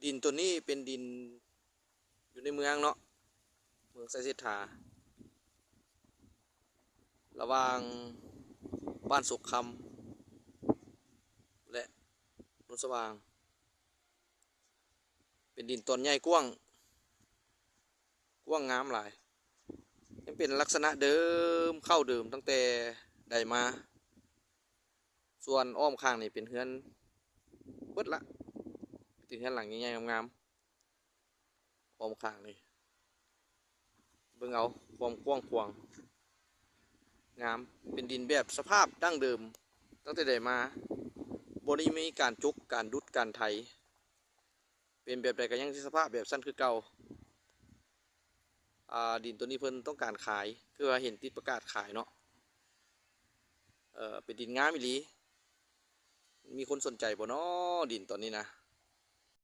ດິນໂຕນີ້ເປັນດິນຢູ່ໃນເມືອງເນາະ ເມືອງໄຊເສດຖາ ລະຫວ່າງບ້ານສົກຄຳ ແລະ ໂນນສະຫວ່າງ. ເປັນດິນຕອນໃຫຍ່ກວ້າງ ກວ້າງງາມຫຼາຍ ຍັງເປັນລັກສະນະເດີມ ເກົ່າເດີມຕັ້ງແຕ່ໃດມາ. ສ່ວນອ້ອມຂ້າງນີ້ເປັນເຮືອນເບິດລະ ເປັນເຮືອນຫຼັງໃຫຍ່ໆ ງາມໆ ອ້ອມຂ້າງນີ້ ເບິ່ງເອົາຄວາມກວ້າງຂວາງ ງາມ ເປັນດິນແບບສະພາບດັ້ງເດີມຕັ້ງແຕ່ໃດມາ ບໍ່ໄດ້ມີການຈົກ ການດຸດ ການໄຖ ເປັນແບບໃດກໍຍັງສະພາບແບບຊັ້ນຄືເກົ່າ. ອ່າ ດິນໂຕນີ້ເພິ່ນຕ້ອງການຂາຍ ຄືວ່າເຫັນຕິດປະກາດຂາຍເນາະ ເອີ ເປັນດິນງາມອີ່ຫຼີ. ມີຄົນສົນໃຈບໍ່ນໍ ດິນຕອນນີ້ນະ?